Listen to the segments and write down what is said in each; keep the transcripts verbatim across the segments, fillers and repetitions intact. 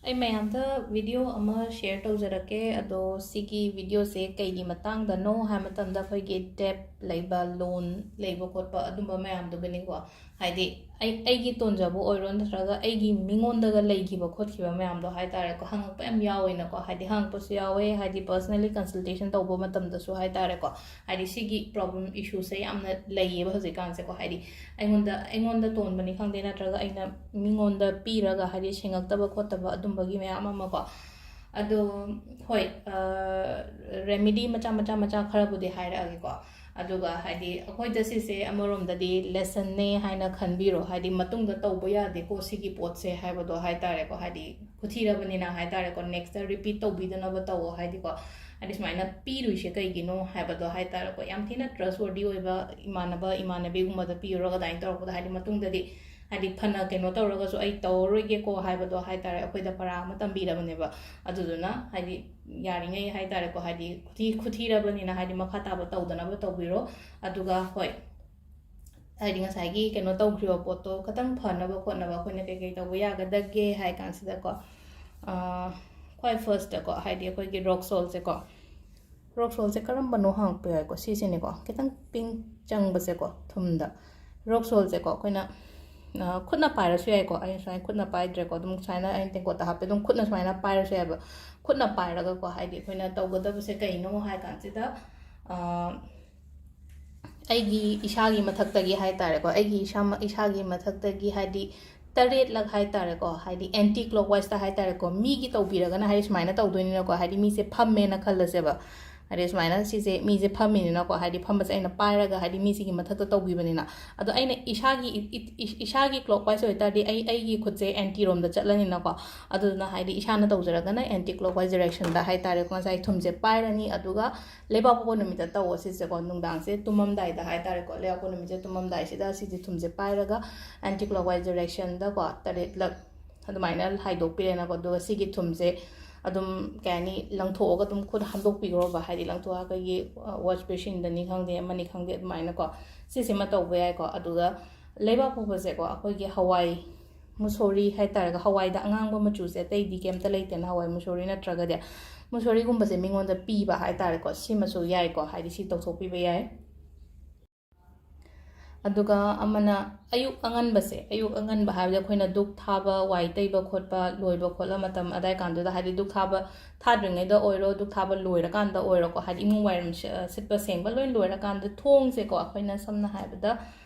ꯑꯩ ꯃꯌꯥꯝꯗ ꯚꯤꯗꯤꯑꯣ ꯑꯃ ꯁꯤꯌꯔ ꯇꯧꯖꯔꯛꯀꯦ꯫ ꯑꯗꯣ ꯁꯤꯒꯤ ꯚꯤꯗꯤꯑꯣꯁꯦ ꯀꯩꯒꯤ ꯃꯇꯥꯡꯗꯅꯣ ꯍꯥꯏꯕ ꯃꯇꯝꯗ, ꯑꯩꯈꯣꯏꯒꯤ ꯗꯦꯞ ꯂꯩꯕ, ꯂꯣꯟ ꯂꯩꯕ ꯈꯣꯠꯄ, ꯑꯗꯨꯝꯕ ꯃꯌꯥꯝꯗꯨꯒꯤꯅꯤꯀꯣ꯫ ꯍꯥꯏꯗꯤ ꯑꯩ, ꯑꯩꯒꯤ ꯇꯣꯟꯖꯕ ꯑꯣꯏꯔꯣ, ꯅꯠꯇ꯭ꯔꯒ ꯑꯩꯒꯤ ꯃꯤꯉꯣꯟꯗꯒ ꯂꯩꯈꯤꯕ ꯈꯣꯠꯈꯤꯕ ꯃꯌꯥꯝꯗꯣ ꯍꯥꯏꯇꯥꯔꯦꯀꯣ, ꯍꯪꯉꯛꯄ ꯌꯥꯝ ꯌꯥꯎꯋꯦꯅꯀꯣ꯫ ꯍꯥꯏꯗꯤ ꯍꯪꯉꯛꯄꯁꯨ ꯌꯥꯎꯋꯦ, ꯍꯥꯏꯗꯤ personally consultation ꯇꯧꯕ ꯃꯇꯝꯗꯁꯨ ꯍꯥꯏꯇꯥꯔꯦꯀꯣ꯫ ꯍꯥꯏꯗꯤ ꯁꯤꯒꯤ ꯄ꯭ꯔꯣꯕ꯭ꯂꯦꯝ, ꯏꯁꯨꯁꯦ ꯌꯥꯝꯅ ꯂꯩꯌꯦꯕ ꯍꯧꯖꯤꯛꯀꯥꯟꯁꯦꯀꯣ꯫ ꯍꯥꯏꯗꯤ ꯑꯩꯉꯣꯟꯗ, ꯑꯩꯉꯣꯟꯗ ꯇꯣꯟꯕꯅꯤ ꯈꯪꯗꯦ, ꯅꯠꯇ꯭ꯔꯒ ꯑꯩꯅ ꯃꯤꯉꯣꯟꯗ ꯄꯤꯔꯒ ꯍꯥꯏꯗꯤ ꯁꯦꯡꯉꯛꯇꯕ ꯈꯣꯠꯇꯕ ꯑꯗꯨꯝꯕꯒꯤ ꯃꯌꯥꯝ ꯑꯃꯀꯣ꯫ ꯑꯗꯣ ꯍꯣꯏ, ꯔꯦꯃꯤꯗꯤ ꯃꯆꯥ ꯃꯆꯥ ꯃꯆꯥ ꯈꯔꯕꯨꯗꯤ ꯍꯥꯏꯔꯛꯑꯒꯦꯀꯣ꯫ ꯑꯗꯨꯒ ꯍꯥꯏꯗꯤ ꯑꯩꯈꯣꯏꯗ ꯁꯤꯁꯦ ꯑꯃꯔꯣꯝꯗꯗꯤ ꯂꯦꯁꯟꯅꯦ ꯍꯥꯏꯅ ꯈꯟꯕꯤꯔꯣ꯫ ꯍꯥꯏꯗꯤ ꯃꯇꯨꯡꯗ ꯇꯧꯕ ꯌꯥꯗꯦꯀꯣ ꯁꯤꯒꯤ ꯄꯣꯠꯁꯦ ꯍꯥꯏꯕꯗꯣ ꯍꯥꯏꯇꯥꯔꯦꯀꯣ꯫ ꯍꯥꯏꯗꯤ ꯈꯨꯊꯤꯔꯕꯅꯤꯅ ꯍꯥꯏꯇꯥꯔꯦꯀꯣ, ꯅꯦꯛꯁꯇ ꯔꯤꯄꯤꯠ ꯇꯧꯕꯤꯗꯅꯕ ꯇꯧꯋꯣ꯫ ꯍꯥꯏꯗꯤꯀꯣ, ꯍꯥꯏꯗꯤ ꯁꯨꯃꯥꯏꯅ ꯄꯤꯔꯨꯏꯁꯦ ꯀꯩꯒꯤꯅꯣ ꯍꯥꯏꯕꯗꯣ ꯍꯥꯏꯇꯥꯔꯦꯀꯣ꯫ ꯌꯥꯝ ꯊꯤꯅ ꯇ꯭ꯔꯁꯋꯔꯗꯤ ꯑꯣꯏꯕ ꯏꯃꯥꯟꯅꯕ ꯏꯃꯥꯟꯅꯕꯤꯒꯨꯝꯕꯗ ꯄꯤꯔꯨꯔꯒ ꯑꯗꯨꯃꯥꯏꯅ ꯇꯧꯔꯛꯄꯗ, ꯍꯥꯏꯗꯤ ꯃꯇꯨꯡꯗꯗꯤ ꯍꯥꯏꯗꯤ ꯐꯅ ꯀꯩꯅꯣ ꯇꯧꯔꯒꯁꯨ ꯑꯩ ꯇꯧꯔꯔꯣꯏꯒꯦꯀꯣ ꯍꯥꯏꯕꯗꯣ ꯍꯥꯏꯇꯥꯔꯦ, ꯑꯩꯈꯣꯏꯗ ꯄꯔꯥ ꯑꯃ ꯇꯝꯕꯤꯔꯕꯅꯦꯕ꯫ ꯑꯗꯨꯗꯨꯅ ꯍꯥꯏꯗꯤ ꯌꯥꯔꯤꯉꯩ ꯍꯥꯏꯇꯥꯔꯦꯀꯣ, ꯍꯥꯏꯗꯤ ꯈꯨꯊꯤ, ꯈꯨꯊꯤꯔꯕꯅꯤꯅ ꯍꯥꯏꯗꯤ ꯃꯈꯥ ꯇꯥꯕ ꯇꯧꯗꯅꯕ ꯇꯧꯕꯤꯔꯣ꯫ ꯑꯗꯨꯒ ꯍꯣꯏ, ꯍꯥꯏꯗꯤ ꯉꯁꯥꯏꯒꯤ ꯀꯩꯅꯣ ꯇꯧꯈ꯭ꯔꯤꯕ ꯄꯣꯠꯇꯣ ꯈꯤꯇꯪ ꯐꯅꯕ ꯈꯣꯠꯅꯕ ꯑꯩꯈꯣꯏꯅ ꯀꯩꯀꯩ ꯇꯧꯕ ꯌꯥꯒꯗꯒꯦ ꯍꯥꯏ ꯀꯥꯟꯁꯤꯗꯀꯣ, ꯑꯥ, ꯈ꯭ꯋꯥꯏ ꯐꯥꯔꯁꯇꯀꯣ, ꯍꯥꯏꯗꯤ ꯑꯩꯈꯣꯏꯒꯤ ꯔꯣꯛ ꯁꯣꯜꯁꯦꯀꯣ, ꯔꯣꯛ ꯁꯣꯜꯁꯦ ꯀꯔꯝꯕꯅꯣ ꯍꯪꯉꯛꯄ ꯌꯥꯏꯀꯣ꯫ ꯁꯤꯁꯤꯅꯦꯀꯣ, ꯈꯤꯇꯪ ꯄꯤꯡ ꯆꯪꯕꯁꯦꯀꯣ ꯊꯨꯝꯗ꯫ ꯔꯣꯛ ꯁꯣꯜꯁꯦꯀꯣ ꯑꯩꯈꯣꯏꯅ, ꯑ, ꯈꯨꯠꯅ ꯄꯥꯏꯔꯁꯨ ꯌꯥꯏꯀꯣ꯫ ꯑꯩ ꯁꯨꯃꯥꯏꯅ ꯈꯨꯠꯅ ꯄꯥꯏꯗ꯭ꯔꯦꯀꯣ, ꯑꯗꯨꯝ ꯁꯨꯃꯥꯏꯅ ꯑꯩꯅ ꯇꯦꯡꯀꯣꯠꯇ ꯍꯥꯞꯄꯦ, ꯑꯗꯨꯝ ꯈꯨꯠꯅ ꯁꯨꯃꯥꯏꯅ ꯄꯥꯏꯔꯁꯨ ꯌꯥꯏꯕ꯫ ꯈꯨꯠꯅ ꯄꯥꯏꯔꯒꯀꯣ, ꯍꯥꯏꯗꯤ ꯑꯩꯈꯣꯏꯅ ꯇꯧꯒꯗꯕꯁꯦ ꯀꯩꯅꯣ ꯍꯥꯏ ꯀꯥꯟꯁꯤꯗ, ꯑ, ꯑꯩꯒꯤ ꯏꯁꯥꯒꯤ ꯃꯊꯛꯇꯒꯤ ꯍꯥꯏ ꯇꯥꯔꯦꯀꯣ, ꯑꯩꯒꯤ ꯏꯁꯥꯃꯛ, ꯏꯁꯥꯒꯤ ꯃꯊꯛꯇꯒꯤ ꯍꯥꯏꯗꯤ ꯇꯔꯦꯠꯂꯛ ꯍꯥꯏ ꯇꯥꯔꯦꯀꯣ, ꯍꯥꯏꯗꯤ ꯑꯦꯟꯇꯤ ꯀ꯭ꯂꯣꯛꯋꯥꯏꯁꯇ ꯍꯥꯏ ꯇꯥꯔꯦꯀꯣ꯫ ꯃꯤꯒꯤ ꯇꯧꯕꯤꯔꯒꯅ ꯍꯥꯏꯗꯤ ꯁꯨꯃꯥꯏꯅ ꯇꯧꯗꯣꯏꯅꯤꯅꯀꯣ, ꯍꯥꯏꯗꯤ ꯃꯤꯁꯦ ꯐꯝꯃꯦꯅ ꯈꯜꯂꯁꯦꯕ꯫ ꯍꯥꯏꯗꯤ ꯁꯨꯃꯥꯏꯅ ꯁꯤꯁꯦ ꯃꯤꯁꯦ ꯐꯝꯃꯤꯅꯤꯅꯀꯣ, ꯍꯥꯏꯗꯤ ꯐꯝꯕꯁꯦ ꯑꯩꯅ ꯄꯥꯏꯔꯒ ꯍꯥꯏꯗꯤ ꯃꯤꯁꯤꯒꯤ ꯃꯊꯛꯇ ꯇꯧꯕꯤꯕꯅꯤꯅ꯫ ꯑꯗꯣ ꯑꯩꯅ ꯏꯁꯥꯒꯤ, ꯏ-, ꯏ-, ꯏꯁꯥꯒꯤ ꯀ꯭ꯂꯣꯛꯋꯥꯏꯁ ꯑꯣꯏꯇꯥꯔꯗꯤ ꯑꯩ, ꯑꯩꯒꯤ ꯈꯨꯠꯁꯦ ꯑꯦꯟꯇꯤꯔꯣꯝꯗ ꯆꯠꯂꯅꯤꯅꯀꯣ꯫ ꯑꯗꯨꯗꯨꯅ ꯍꯥꯏꯗꯤ ꯏꯁꯥꯅ ꯇꯧꯖꯔꯒꯅ ꯑꯦꯟꯇꯤ ꯀ꯭ꯂꯣꯛꯋꯥꯏꯁ ꯗꯥꯏꯔꯦꯛꯁꯟꯗ ꯍꯥꯏ ꯇꯥꯔꯦꯀꯣ, ꯉꯁꯥꯏ ꯊꯨꯝꯁꯦ ꯄꯥꯏꯔꯅꯤ꯫ ꯑꯗꯨꯒ ꯂꯩꯕꯥꯛꯄꯣꯛꯄ ꯅꯨꯃꯤꯠꯇ ꯇꯧꯋꯣ ꯁꯤꯁꯦꯀꯣ, ꯅꯨꯡꯗꯥꯡꯁꯦ ꯇꯨꯝꯃꯝꯗꯥꯏꯗ ꯍꯥꯏ ꯇꯥꯔꯦꯀꯣ, ꯂꯩꯕꯥꯛꯄꯣꯛꯄ ꯅꯨꯃꯤꯠꯁꯦ ꯇꯨꯝꯃꯝꯗꯥꯏꯁꯤꯗ ꯁꯤꯁꯦ ꯊꯨꯝꯁꯦ ꯄꯥꯏꯔꯒ ꯑꯦꯟꯇꯤ ꯀ꯭ꯂꯣꯛꯋꯥꯏꯁ ꯗꯥꯏꯔꯦꯛꯁꯟꯗꯀꯣ ꯇꯔꯦꯠꯂꯛ ꯑꯗꯨꯃꯥꯏꯅ ꯍꯥꯏꯗꯣꯛꯄꯤꯔꯦꯅꯀꯣ꯫ ꯑꯗꯨꯒ ꯁꯤꯒꯤ ꯊꯨꯝꯁꯦ ꯑꯗꯨꯝ ꯀꯩ ꯍꯥꯏꯅꯤ, ꯂꯪꯊꯣꯛꯑꯒ ꯑꯗꯨꯝ ꯈꯨꯠ ꯍꯥꯝꯗꯣꯛꯄꯤꯈ꯭ꯔꯣꯕ꯫ ꯍꯥꯏꯗꯤ ꯂꯪꯊꯣꯛꯑꯒ ꯑꯩꯈꯣꯏꯒꯤ, ꯑ, ꯋꯥꯁ ꯕꯦꯁꯤꯟꯗꯅꯤ ꯈꯪꯗꯦ, ꯑꯃꯅꯤ ꯈꯪꯗꯦ, ꯑꯗꯨꯃꯥꯏꯅꯀꯣ ꯁꯤꯁꯤꯃ ꯇꯧꯕ ꯌꯥꯏꯀꯣ꯫ ꯑꯗꯨꯒ ꯂꯩꯕꯥꯛꯄꯣꯛꯄꯁꯦꯀꯣ, ꯑꯩꯈꯣꯏꯒꯤ ꯍꯋꯥꯏ, ꯃꯨꯁꯣꯔꯤ ꯍꯥꯏꯇꯥꯔꯦꯀꯣ, ꯍꯋꯥꯏꯗ ꯑꯉꯥꯡꯕ ꯃꯆꯨꯁꯦ ꯑꯇꯩꯗꯤ ꯀꯩꯝꯇ ꯂꯩꯇꯦꯅ, ꯍꯋꯥꯏ ꯃꯨꯁꯣꯔꯤ ꯅꯠꯇ꯭ꯔꯒꯗꯤ ꯃꯨꯁꯣꯔꯤꯒꯨꯝꯕꯁꯦ ꯃꯤꯉꯣꯟꯗ ꯄꯤꯕ ꯍꯥꯏꯇꯥꯔꯦꯀꯣ, ꯁꯤꯃꯁꯨ ꯌꯥꯏꯀꯣ, ꯍꯥꯏꯗꯤ ꯁꯤ ꯇꯧꯊꯣꯛꯄꯤꯕ ꯌꯥꯏ꯫ ꯑꯗꯨꯒ ꯑꯃꯅ ꯑꯌꯨꯛ ꯑꯉꯟꯕꯁꯦ, ꯑꯌꯨꯛ ꯑꯉꯟꯕ ꯍꯥꯏꯕꯗꯤ ꯑꯩꯈꯣꯏꯅ ꯙꯨꯛ ꯊꯥꯕ, ꯋꯥꯏ ꯇꯩꯕ ꯈꯣꯠꯄ ꯂꯣꯏꯕ ꯈꯣꯠꯂ ꯃꯇꯝ ꯑꯗꯥꯏ ꯀꯥꯟꯗꯨꯗ, ꯍꯥꯏꯗꯤ ꯙꯨꯛ ꯊꯥꯕ ꯊꯥꯗ꯭ꯔꯤꯉꯩꯗ ꯑꯣꯏꯔꯣ, ꯙꯨꯛ ꯊꯥꯕ ꯂꯣꯏꯔꯀꯥꯟꯗ ꯑꯣꯏꯔꯣꯀꯣ, ꯍꯥꯏꯗꯤ ꯏꯃꯨꯡ ꯋꯥꯏꯔꯝ ꯁꯤ-, ꯑ, ꯁꯤꯠꯄ ꯁꯦꯡꯕ ꯂꯣꯏ ꯂꯣꯏꯔꯀꯥꯟꯗ ꯊꯣꯡꯁꯦꯀꯣ, ꯑꯩꯈꯣꯏꯅ ꯁꯝꯅ ꯍꯥꯏꯔꯕꯗ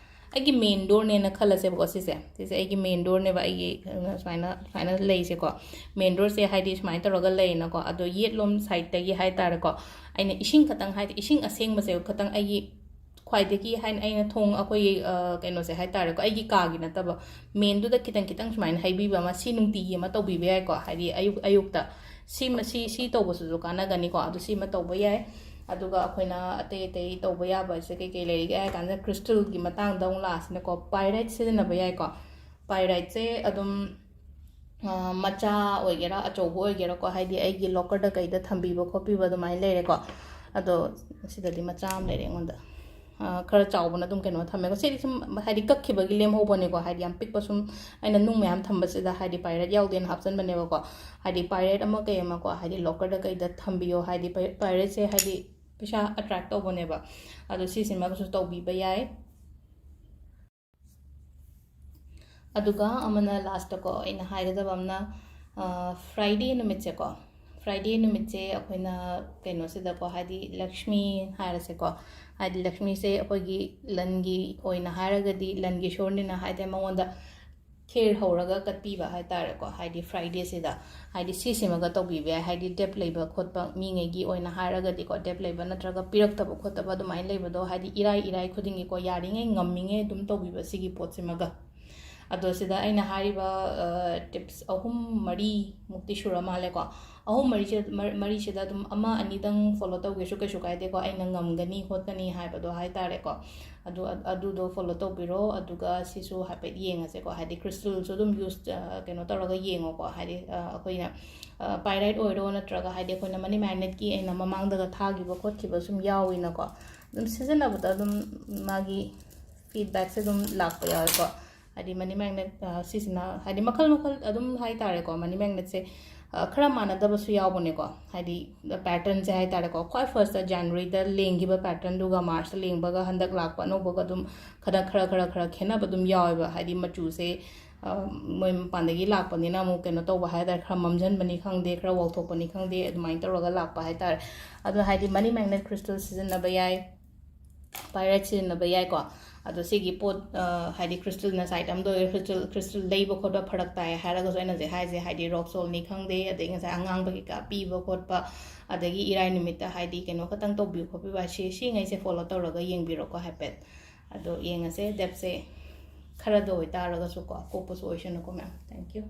ꯑꯩꯒꯤ ꯃꯦꯟ ꯗꯣꯔꯅꯦꯅ ꯈꯜꯂꯁꯦꯕꯀꯣ, ꯁꯤꯁꯦ, ꯁꯤꯁꯦ ꯑꯩꯒꯤ ꯃꯦꯟ ꯗꯣꯔꯅꯦꯕ, ꯑꯩꯒꯤ, ꯑ, ꯁꯨꯃꯥꯏꯅ, ꯁꯨꯃꯥꯏꯅ ꯂꯩꯁꯦꯀꯣ, ꯃꯦꯟ ꯗꯣꯔꯁꯦ ꯍꯥꯏꯗꯤ ꯁꯨꯃꯥꯏꯅ ꯇꯧꯔꯒ ꯂꯩꯌꯦꯅꯀꯣ, ꯑꯗꯣ ꯌꯦꯠꯂꯣꯝ ꯁꯥꯏꯠꯇꯒꯤ ꯍꯥꯏꯇꯥꯔꯦꯀꯣ, ꯑꯩꯅ ꯏꯁꯤꯡ ꯈꯛꯇꯪ, ꯍꯥꯏꯗꯤ ꯏꯁꯤꯡ ꯑꯁꯦꯡꯕꯁꯦ ꯈꯛꯇꯪ ꯑꯩꯒꯤ ꯈ꯭ꯋꯥꯏꯗꯒꯤ ꯍꯥꯏꯅ ꯑꯩꯅ ꯊꯣꯡ ꯑꯩꯈꯣꯏꯒꯤ, ꯑ, ꯀꯩꯅꯣꯁꯦ ꯍꯥꯏꯇꯥꯔꯦꯀꯣ, ꯑꯩꯒꯤ ꯀꯥꯒꯤ ꯅꯠꯇꯕ ꯃꯦꯟꯗꯨꯗ ꯈꯤꯇꯪ ꯈꯤꯇꯪ ꯁꯨꯃꯥꯏꯅ ꯍꯩꯕꯤꯕ ꯑꯃ, ꯁꯤ ꯅꯨꯡꯇꯤꯒꯤ ꯑꯃ ꯇꯧꯕꯤꯕ ꯌꯥꯏꯀꯣ, ꯍꯥꯏꯗꯤ ꯑꯌꯨꯛ, ꯑꯌꯨꯛꯇ ꯁꯤ, ꯃꯁꯤ, ꯁꯤ ꯇꯧꯕꯁꯤꯁꯨ ꯀꯥꯟꯅꯒꯅꯤꯀꯣ, ꯑꯗꯨ ꯁꯤꯃ ꯇꯧꯕ ꯌꯥꯏ꯫ ꯑꯗꯨꯒ ꯑꯩꯈꯣꯏꯅ ꯑꯇꯩ ꯑꯇꯩ ꯇꯧꯕ ꯌꯥꯕꯁꯦ ꯀꯩ ꯀꯩ ꯂꯩꯔꯤꯒꯦ ꯍꯥꯏ ꯀꯥꯟꯗ, ꯀ꯭ꯔꯤꯁꯇꯜꯒꯤ ꯃꯇꯥꯡꯗ ꯑꯃꯨꯛ ꯂꯥꯛꯑꯁꯤꯅꯀꯣ, ꯄꯥꯏꯔꯥꯏꯠ ꯁꯤꯖꯤꯟꯅꯕ ꯌꯥꯏꯀꯣ꯫ ꯄꯥꯏꯔꯥꯏꯠꯁꯦ ꯑꯗꯨꯝ, ꯑ, ꯃꯆꯥ ꯑꯣꯏꯒꯦꯔꯥ ꯑꯆꯧꯕ ꯑꯣꯏꯒꯦꯔꯥꯀꯣ, ꯍꯥꯏꯗꯤ ꯑꯩꯒꯤ ꯂꯣꯀꯔꯗ ꯀꯩꯗ ꯊꯝꯕꯤꯕ ꯈꯣꯠꯄꯤꯕ ꯑꯗꯨꯃꯥꯏꯅ ꯂꯩꯔꯦꯀꯣ꯫ ꯑꯗꯣ ꯁꯤꯗꯗꯤ ꯃꯆꯥ ꯑꯃ ꯂꯩꯔꯦ ꯑꯩꯉꯣꯟꯗ꯫ ꯑ, ꯈꯔ ꯆꯥꯎꯕꯅ ꯑꯗꯨꯝ ꯀꯩꯅꯣ ꯊꯝꯃꯦꯀꯣ꯫ ꯁꯤꯗꯤ ꯁꯨꯝ ꯍꯥꯏꯗꯤ ꯀꯛꯈꯤꯕꯒꯤ ꯂꯦꯝꯍꯧꯕꯅꯦꯀꯣ, ꯍꯥꯏꯗꯤ ꯌꯥꯝ ꯄꯤꯛꯄ ꯁꯨꯝ ꯑꯩꯅ ꯅꯨꯡ ꯃꯌꯥꯝ ꯊꯝꯕꯁꯤꯗ ꯍꯥꯏꯗꯤ ꯄꯥꯏꯔꯦꯠ ꯌꯥꯎꯗꯦꯅ ꯍꯥꯞꯆꯤꯟꯕꯅꯦꯕꯀꯣ꯫ ꯍꯥꯏꯗꯤ ꯄꯥꯏꯔꯦꯠ ꯑꯃ ꯀꯩ ꯑꯃꯀꯣ, ꯍꯥꯏꯗꯤ ꯂꯣꯀꯔꯗ ꯀꯩꯗ ꯊꯝꯕꯤꯌꯣ, ꯍꯥꯏꯗꯤ ꯄꯥꯏ-, ꯄꯥꯏꯔꯦꯠꯁꯦ ꯍꯥꯏꯗꯤ ꯄꯩꯁꯥ ꯑꯦꯇ꯭ꯔꯦꯛ ꯇꯧꯕꯅꯦꯕ꯫ ꯑꯗꯣ ꯁꯤꯁꯤꯃꯒꯁꯨ ꯇꯧꯕꯤꯕ ꯌꯥꯏ꯫ ꯑꯗꯨꯒ ꯑꯃꯅ ꯂꯥꯁꯇꯀꯣ ꯑꯩꯅ ꯍꯥꯏꯒꯗꯕ ꯑꯃꯅ, ꯑ, ꯐ꯭ꯔꯥꯏꯗꯦ ꯅꯨꯃꯤꯠꯁꯦꯀꯣ, ꯐ꯭ꯔꯥꯏꯗꯦ ꯅꯨꯃꯤꯠꯁꯦ ꯑꯩꯈꯣꯏꯅ ꯀꯩꯅꯣꯁꯤꯗꯀꯣ, ꯍꯥꯏꯗꯤ ꯂꯛꯁꯃꯤ ꯍꯥꯏꯔꯁꯦꯀꯣ, ꯍꯥꯏꯗꯤ ꯂꯛꯁꯃꯤꯁꯦ ꯑꯩꯈꯣꯏꯒꯤ ꯂꯟꯒꯤ ꯑꯣꯏꯅ ꯍꯥꯏꯔꯒꯗꯤ ꯂꯟꯒꯤ ꯏꯁꯣꯔꯅꯤꯅ ꯍꯥꯏꯗꯤ ꯃꯉꯣꯟꯗ ꯈꯦꯔ ꯍꯧꯔꯒ ꯀꯠꯄꯤꯕ ꯍꯥꯏꯇꯥꯔꯦꯀꯣ, ꯍꯥꯏꯗꯤ ꯐ꯭ꯔꯥꯏꯗꯦꯁꯤꯗ꯫ ꯍꯥꯏꯗꯤ ꯁꯤꯁꯤꯃꯒ ꯇꯧꯕꯤꯕ ꯌꯥꯏ, ꯍꯥꯏꯗꯤ ꯗꯦꯞ ꯂꯩꯕ ꯈꯣꯠꯄ ꯃꯤꯉꯩꯒꯤ ꯑꯣꯏꯅ ꯍꯥꯏꯔꯒꯗꯤꯀꯣ, ꯗꯦꯞ ꯂꯩꯕ ꯅꯠꯇ꯭ꯔꯒ ꯄꯤꯔꯛꯇꯕ ꯈꯣꯠꯇꯕ ꯑꯗꯨꯃꯥꯏꯅ ꯂꯩꯕꯗꯣ, ꯍꯥꯏꯗꯤ ꯏꯔꯥꯏ ꯏꯔꯥꯏ ꯈꯨꯗꯤꯡꯒꯤꯀꯣ, ꯌꯥꯔꯤꯉꯩ ꯉꯝꯃꯤꯉꯩ ꯑꯗꯨꯝ ꯇꯧꯕꯤꯕ ꯁꯤꯒꯤ ꯄꯣꯠꯁꯤꯃꯒ꯫ ꯑꯗꯣ ꯁꯤꯗ ꯑꯩꯅ ꯍꯥꯏꯔꯤꯕ, ꯑ, ꯇꯤꯞꯁ ꯑꯍꯨꯝ ꯃꯔꯤꯃꯨꯛꯇꯤ ꯁꯨꯔ ꯃꯥꯜꯂꯦꯀꯣ꯫ ꯑꯍꯨꯝ ꯃꯔꯤꯁꯦ-, ꯃꯔ-, ꯃꯔꯤꯁꯤꯗ ꯑꯗꯨꯝ ꯑꯃ ꯑꯅꯤꯗꯪ ꯐꯣꯂꯣ ꯇꯧꯒꯦꯁꯨ ꯀꯩꯁꯨ ꯀꯥꯏꯗꯦꯀꯣ, ꯑꯩꯅ ꯉꯝꯒꯅꯤ ꯈꯣꯠꯀꯅꯤ ꯍꯥꯏꯕꯗꯣ ꯍꯥꯏꯇꯥꯔꯦꯀꯣ꯫ ꯑꯗꯨ, ꯑ-, ꯑꯗꯨꯗꯣ ꯐꯣꯂꯣ ꯇꯧꯕꯤꯔꯣ꯫ ꯑꯗꯨꯒ ꯁꯤꯁꯨ ꯍꯥꯏꯐꯦꯠ ꯌꯦꯡꯉꯁꯦꯀꯣ, ꯍꯥꯏꯗꯤ ꯀ꯭ꯔꯤꯁꯇꯜꯁꯨ ꯑꯗꯨꯝ ꯌꯨꯁ, ꯑ, ꯀꯩꯅꯣ ꯇꯧꯔꯒ ꯌꯦꯡꯉꯣꯀꯣ, ꯍꯥꯏꯗꯤ, ꯑ, ꯑꯩꯈꯣꯏꯅ, ꯑ, ꯄꯥꯏꯔꯥꯏꯠ ꯑꯣꯏꯔꯣ ꯅꯠꯇ꯭ꯔꯒ ꯍꯥꯏꯗꯤ ꯑꯩꯈꯣꯏꯅ ꯃꯅꯤ ꯃꯦꯒꯅꯦꯠꯀꯤ ꯑꯩꯅ ꯃꯃꯥꯡꯗꯒ ꯊꯥꯈꯤꯕ ꯈꯣꯠꯈꯤꯕ ꯁꯨꯝ ꯌꯥꯎꯋꯤꯅꯀꯣ, ꯑꯗꯨꯝ ꯁꯤꯖꯤꯟꯅꯕꯗ ꯑꯗꯨꯝ ꯃꯥꯒꯤ ꯐꯤꯗꯕꯦꯛꯁꯦ ꯑꯗꯨꯝ ꯂꯥꯛꯄ ꯌꯥꯎꯋꯦꯀꯣ꯫ ꯍꯥꯏꯗꯤ ꯃꯅꯤ ꯃꯦꯒꯅꯦꯠ ꯁꯤꯁꯤꯅ ꯍꯥꯏꯗꯤ ꯃꯈꯜ ꯃꯈꯜ ꯑꯗꯨꯝ ꯍꯥꯏ ꯇꯥꯔꯦꯀꯣ, ꯃꯅꯤ ꯃꯦꯒꯅꯦꯠꯁꯦ ꯈꯔ ꯃꯥꯟꯅꯗꯕꯁꯨ ꯌꯥꯎꯕꯅꯦꯀꯣ꯫ ꯍꯥꯏꯗꯤ ꯄꯦꯇꯔꯟꯁꯦ ꯍꯥꯏ ꯇꯥꯔꯦꯀꯣ, ꯈ꯭ꯋꯥꯏ ꯐꯥꯔꯁꯇ ꯖꯅꯋꯥꯔꯤꯗ ꯂꯦꯡꯈꯤꯕ ꯄꯦꯇꯔꯟꯗꯨꯒ ꯃꯥꯔꯁꯇ ꯂꯦꯡꯕꯒ ꯍꯟꯗꯛ ꯂꯥꯛꯄ ꯑꯅꯧꯕꯒ ꯑꯗꯨꯝ ꯈꯔ ꯈꯔ ꯈꯔ ꯈꯔ ꯈꯦꯠꯅꯕ ꯑꯗꯨꯝ ꯌꯥꯎꯋꯦꯕ꯫ ꯍꯥꯏꯗꯤ ꯃꯆꯨꯁꯦ ꯃꯣꯏ ꯃꯄꯥꯟꯗꯒꯤ ꯂꯥꯛꯄꯅꯤꯅ ꯑꯃꯨꯛ ꯀꯩꯅꯣ ꯇꯧꯕ ꯍꯥꯏ ꯇꯥꯔꯦ, ꯈꯔ ꯃꯝꯁꯤꯟꯕꯅꯤ ꯈꯪꯗꯦ, ꯈꯔ ꯋꯥꯎꯊꯣꯛꯄꯅꯤ ꯈꯪꯗꯦ, ꯑꯗꯨꯃꯥꯏꯅ ꯇꯧꯔꯒ ꯂꯥꯛꯄ ꯍꯥꯏ ꯇꯥꯔꯦ꯫ ꯑꯗꯣ ꯍꯥꯏꯗꯤ ꯃꯅꯤ ꯃꯦꯒꯅꯦꯠ ꯈ꯭ꯔꯤꯁꯇꯜ ꯁꯤꯖꯤꯟꯅꯕ ꯌꯥꯏ, ꯄꯥꯏꯔꯥꯏꯠ ꯁꯤꯖꯤꯟꯅꯕ ꯌꯥꯏꯀꯣ꯫ ꯑꯗꯣ ꯁꯤꯒꯤ ꯄꯣꯠ ꯍꯥꯏꯗꯤ ꯈ꯭ꯔꯤꯁꯇꯜꯅ ꯁꯥꯏꯠ ꯑꯃꯗ ꯑꯣꯏꯔꯦ, ꯈ꯭ꯔꯤꯁꯇꯜ ꯈ꯭ꯔꯤꯁꯇꯜ ꯂꯩꯕ ꯈꯣꯠꯄ ꯐꯔꯛ ꯇꯥꯏ ꯍꯥꯏꯔꯒꯁꯨ ꯑꯩꯅ ꯍꯧꯖꯤꯛ ꯍꯥꯏꯁꯦ, ꯍꯥꯏꯗꯤ ꯔꯣꯛ ꯁꯣꯜꯅꯤ ꯈꯪꯗꯦ, ꯑꯗꯩ ꯉꯁꯥꯏ ꯑꯉꯥꯡꯕ ꯀꯩꯀꯥ ꯄꯤꯕ ꯈꯣꯠꯄ, ꯑꯗꯒꯤ ꯏꯔꯥꯏ ꯅꯨꯃꯤꯠꯇ ꯍꯥꯏꯗꯤ ꯀꯩꯅꯣ ꯈꯛꯇꯪ ꯇꯧꯕꯤꯌꯨ ꯈꯣꯠꯄꯤꯌꯨ ꯍꯥꯏꯁꯦ, ꯁꯤꯉꯩꯁꯦ ꯐꯣꯂꯣ ꯇꯧꯔꯒ ꯌꯦꯡꯕꯤꯔꯣꯀꯣ ꯍꯥꯏꯐꯦꯠ꯫ ꯑꯗꯣ ꯌꯦꯡꯉꯁꯦ, ꯗꯦꯠꯁꯦ ꯈꯔꯗ ꯑꯣꯏꯇꯥꯔꯒꯁꯨꯀꯣ, ꯀꯣꯛꯄꯁꯨ ꯑꯣꯏꯁꯅꯨꯀꯣ ꯃꯌꯥꯝ꯫ Thank you꯫